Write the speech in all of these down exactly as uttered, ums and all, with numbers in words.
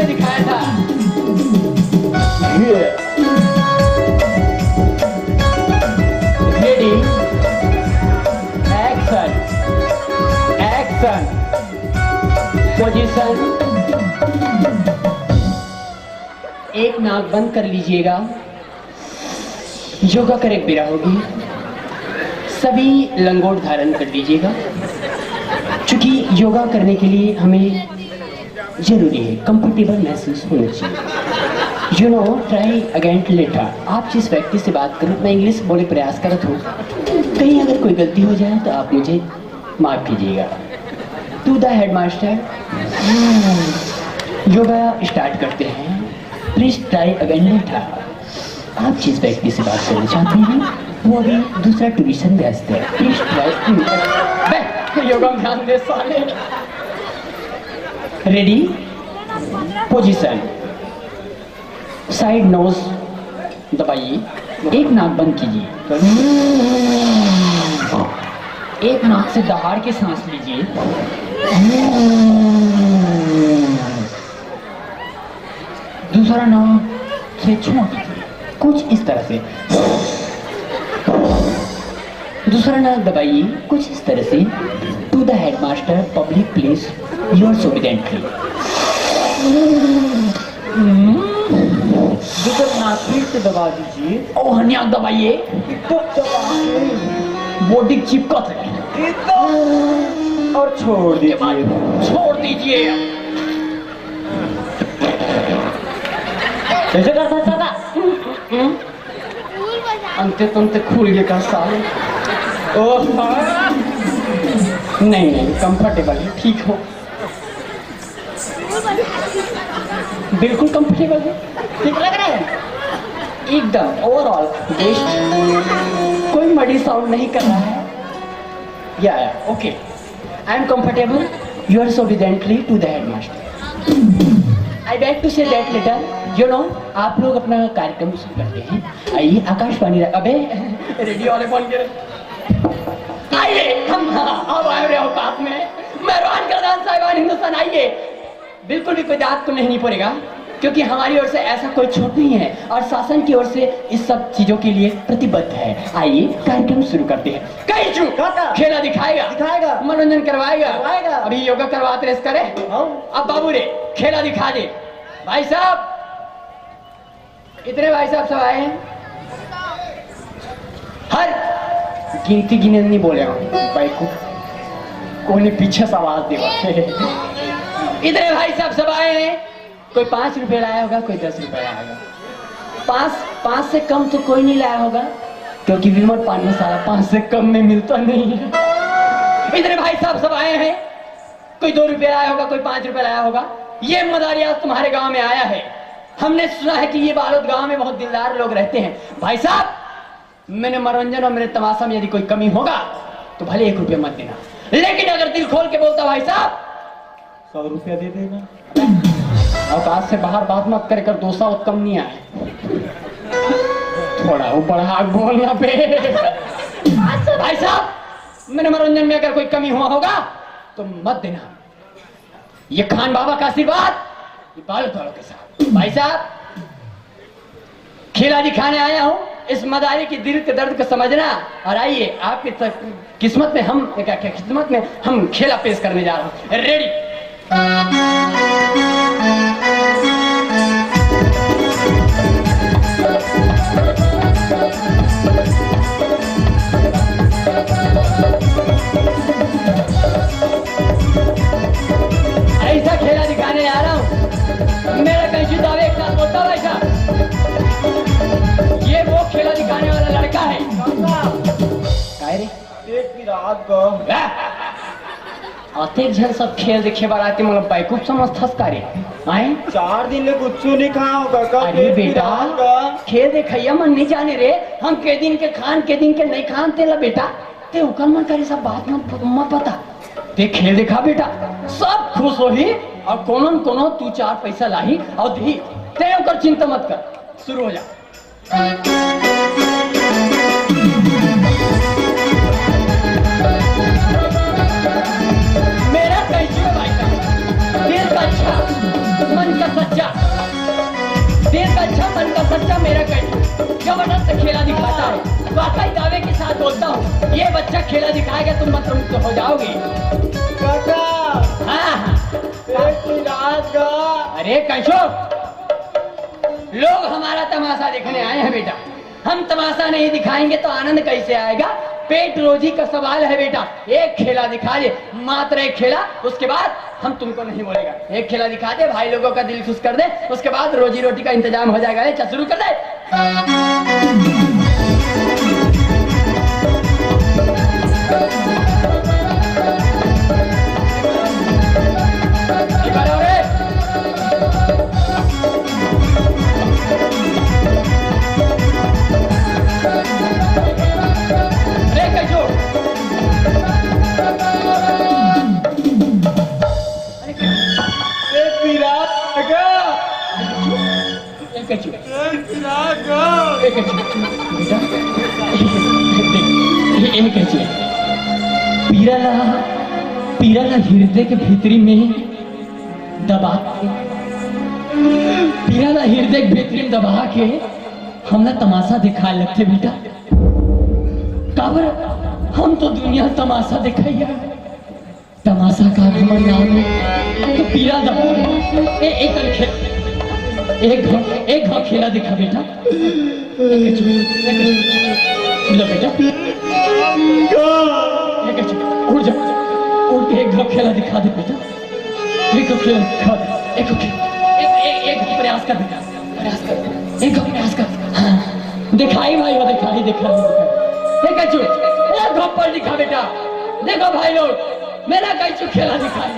दिखाया था। Ready, action, action, position। एक नाक बंद कर लीजिएगा। योगा करे बेरा होगे, सभी लंगोट धारण कर लीजिएगा, क्योंकि योगा करने के लिए हमें जरूरी है, कंफर्टेबल महसूस होना चाहिए। You know, try again later। आप जिस व्यक्ति से बात करो, मैं इंग्लिश बोले प्रयास करत हूँ, कहीं अगर कोई गलती हो जाए तो आप मुझे माफ कीजिएगा। To the headmaster, yoga start करते हैं। Please try again later। आप जिस व्यक्ति से बात करना चाहते हैं, वो अभी दूसरा ट्यूशन व्यस्त है। Please try। बे, योगा में ध्यान दे साले। Ready, position। साइड नोज दबाइए, एक नाक बंद कीजिए, एक नाक से दहाड़ के सांस लीजिए, दूसरा नाक से छोड़ दीजिए, कुछ इस तरह से। दूसरा नाक दबाइए, कुछ इस तरह से। To the headmaster, public, please, yours obediently। दूसरा नाक फिर से दबा दीजिए। ओ, नाक दबाइए। एकदम दबा के। बॉडी चिपका से। एकदम। और छोड़ दीजिए। छोड़ दीजिए। ऐसे कर सकता था। अंते तंते खुल गए का साले। ओह, नहीं, नहीं, कंफर्टेबल है, ठीक हो। बिल्कुल कंफर्टेबल है, ठीक लग रहा है एकदम। ओवरऑल बेस्ट, कोई मडी साउंड नहीं कर रहा है। या, या, ओके। I am comfortable, yours obediently, to the headmaster। I beg to say that later, you know, आप लोग अपना कार्यक्रम शुरू करते हैं। आइए, आकाशवाणी रा-, अबे, रेडियो वाले फोन करे। आइए, हम, हाँ, अब आए रहे औकात में। मेहरबान करदान साहिबान हिंदुस्तान, आइए। बिल्कुल भी कोई दांत को नहीं, नहीं पड़ेगा, क्योंकि हमारी ओर से ऐसा कोई छूट नहीं है और शासन की ओर से इस सब चीजों के लिए प्रतिबद्ध है। आइए, कार्यक्रम शुरू करते हैं। कई चू काका। खेला दिखाएगा। दिखाएगा। मनोरंजन करवाएगा। करवाएगा। अभी योगा करवाते रहे करे। हाँ। अब बाबू रे, खेला दिखा दे। भाई साहब, इतने भाई साहब सब आए हैं। हर गिनती गिनन नहीं बोले हम भाई को, कोने पीछे से आवाज दे। इतने भाई साहब सब आए हैं, कोई पांच रुपए लाया होगा, कोई दस रुपए लाया होगा। पांच, पांच से कम तो कोई नहीं लाया होगा, क्योंकि विमल पान मसाला पांच से कम में मिलता नहीं है। इतने भाई साहब सब आए हैं, कोई दो रुपए लाया होगा, कोई पांच रुपए लाया होगा। ये मदारी आज तुम्हारे गांव में आया है। हमने सुना है कि ये बालोद गांव में बहुत दिलदार लोग रहते हैं। भाई साहब, मैंने मनोरंजन और मेरे तमाशा में यदि कोई कमी होगा तो भले एक रुपया मत देना, लेकिन अगर दिल खोल के बोलता, भाई साहब, सौ रुपया दे देना। औकात से बाहर बात मत करे कर, दो सौ कम नहीं आए। थोड़ा वो बढ़ा बोलना बे। भाई साहब, मैंने मनोरंजन में अगर कोई कमी हुआ होगा तो मत देना। ये खान बाबा का आशीर्वाद, ये बालोद वालों के साथ। भाई साहब, खेला दिखाने आया हूँ, इस मदारी के दिल के दर्द को समझना। और आइए, आपकी तक-, किस्मत में हम, क्या, क्या, किस्मत में हम खेला पेश करने जा रहे हैं। रेडी। ऐसा खेला दिखाने आ रहा हूँ। मेरा कैंची दावे एक साथ बोलता हूँ ऐसा। ये वो खेला दिखाने वाला लड़का है। काय रे? एक ही रात का। अतेक झन सब खेल देखे बर आते, मतलब बेवकूफ समझथस का रे? आए? चार दिन ले कुछ नहीं खाया होगा का? अरे बेटा, खेल देखैया मन नहीं जाने रे। हम के दिन के खान, के दिन के नहीं खान, तेला बेटा, ते ओकर मन करे सब बात मत, मत बता। ते खेल देखा बेटा, सब खुश होही और कोनो न कोनो तू चार पैसा लाही और दी। ते ओकर चिंता मत कर, शुरू हो जा। मेरा कैसे भाई साहब, दिल का अच्छा, मन का सच्चा। खेला दिखाएगा, तुम मंत्रमुग्ध हो जाओगे। काका, हाँ, हाँ। एक रात का। अरे कैसो, लोग हमारा तमाशा देखने आए हैं बेटा, हम तमाशा नहीं दिखाएंगे तो आनंद कैसे आएगा? पेट रोजी का सवाल है बेटा। एक खेला दिखा ले, मात्र एक खेला, उसके बाद हम तुमको नहीं बोलेगा। एक खेला दिखा दे, भाई लोगों का दिल खुश कर दे, उसके बाद रोजी रोटी का इंतजाम हो जाएगा। ले, चल शुरू कर दे। ए, विराट, ए, कैसे? ए, विराट। ए, कैसे? बेटा, देख, ए, ए, कैसे? पीरा ला, पीरा ला हृदय के भीतरी में दबा, पीरा ला हृदय के भीतरी में दबा के हमला तमाशा दिखाए लगथे बेटा। काबर? हम तो दुनिया तमाशा दिखाइया। तमाशा का हमर नाम हे। तो पीरा दा। ए, एक खेल, एक घ-, एक घ खेला दिखा बेटा। एक घ-, एक घ-, लो बेटा। एक घ-, उठ जा, उठ के एक घ खेला दिखा दे बेटा। एक घ खेला दिखा दे। एक घ खेल, एक, एक, एक प्रयास कर बेटा। प्रयास कर, एक प्रयास कर। हाँ। दिखाई भाई, वो दिखाई, दिखाई, दिखाई। ए कैचू, ए घप्पड़ दिखा बेटा। देखो भाई लोग, मेरा कैचू खेला दिखाई।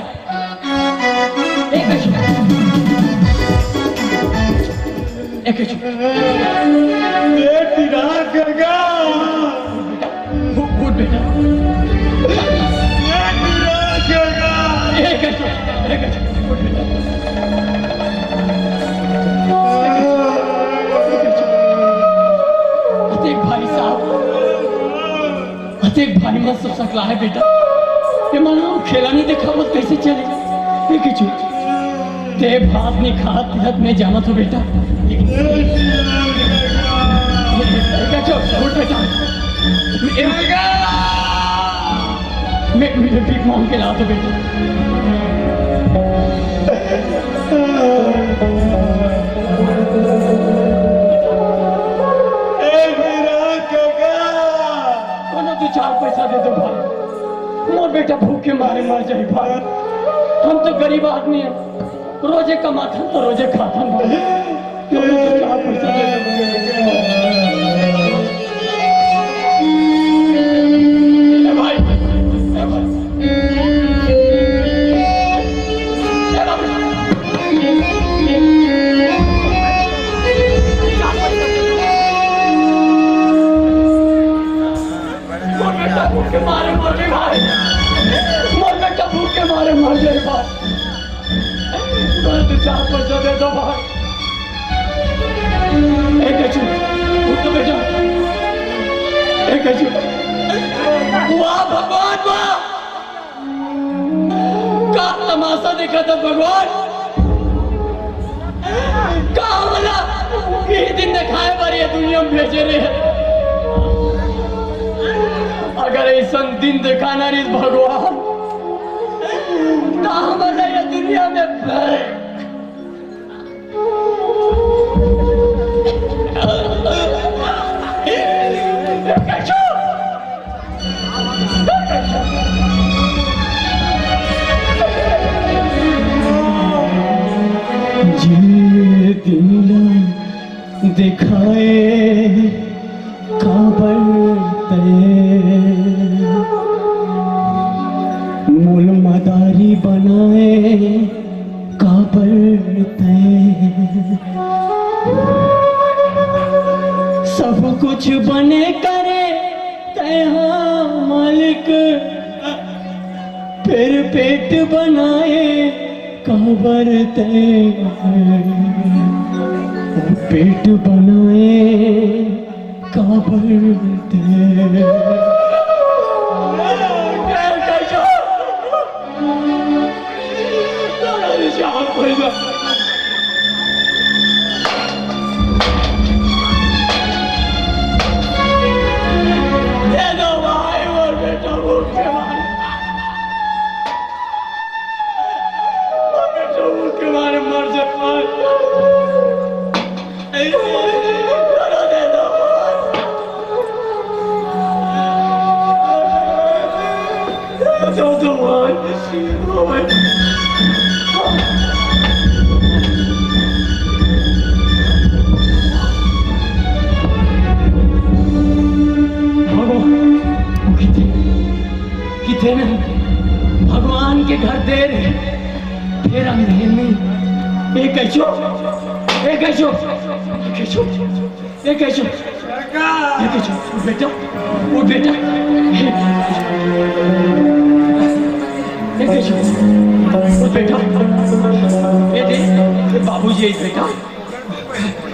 ए कैचू, ए कैचू। ए, विराट गगा। उठ, उठ बेटा। ए, विराट गगा। ए, कैसे? ए, कैसे? उठ बेटा। अरे भाई साहब, अरे भाई, मत सब सकला है बेटा। ये मानो खेला नहीं देखा, मत कैसे चले? ये किचू? ते भात नहीं खात, तीरथ में जाना तो बेटा। बेटा, चुप, उठ बेटा। मैं, मैं भीख मांग के ला तो बेटा। ए, मेरा काका। कोनो दो चार पैसा दे दो भाई, मोर बेटा भूख के मारे मर जाए भाई। हम तो गरीब आदमी है, रोजे कमाथन तो रोजे खाथन भाई। तो मुझे चार पैसा दे दो। ए भाई, ए भाई। ए भाई। मोर बेटा भूख के मारे मर जाए भाई। मोर बेटा भूख के मारे मर जाए भाई। मोर तो चार पैसा दे दो भाई। ए कैचू, उठ तो बेटा। ए कैचू। वाह भगवान वाह। का तमाशा देखा था भगवान। का हमला ये दिन दिखाए बर ये दुनिया में भेजे रे। अगर ऐसा दिन दिखाना रहिस भगवान, तो हमला ये दुनिया में फेंक। जे दिन ला दिखाए काबर तैं मोल मदारी बनाए काबर तैं। सब कुछ बने करे तैं हा मालिक, फिर पेट बनाए काबर तैं, पेट बनाए काबर तैं। दे दो भाई, मोर बेटा। तो भगवान, भगवान। भगवान, किथे, किथे न भगवान के घर दे रे, फेर अंधेर में। ए कैसो, ए कैसो, ए कैसो। ये कैसे? ये कैसे? उठ बेटा, उठ बेटा। ये कैसे? उठ बेटा। ये दे, ये बाबूजी है बेटा।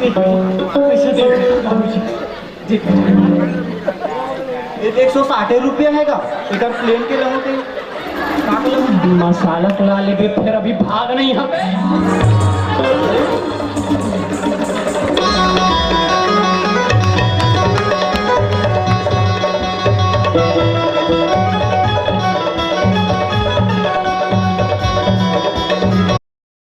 ये कैसे दे बाबूजी? देख। ये एक सौ साठ रुपया है का? इधर प्लेन के लहो ते। मसाला ला लेबे, फेर अभी भाग नहीं हवे।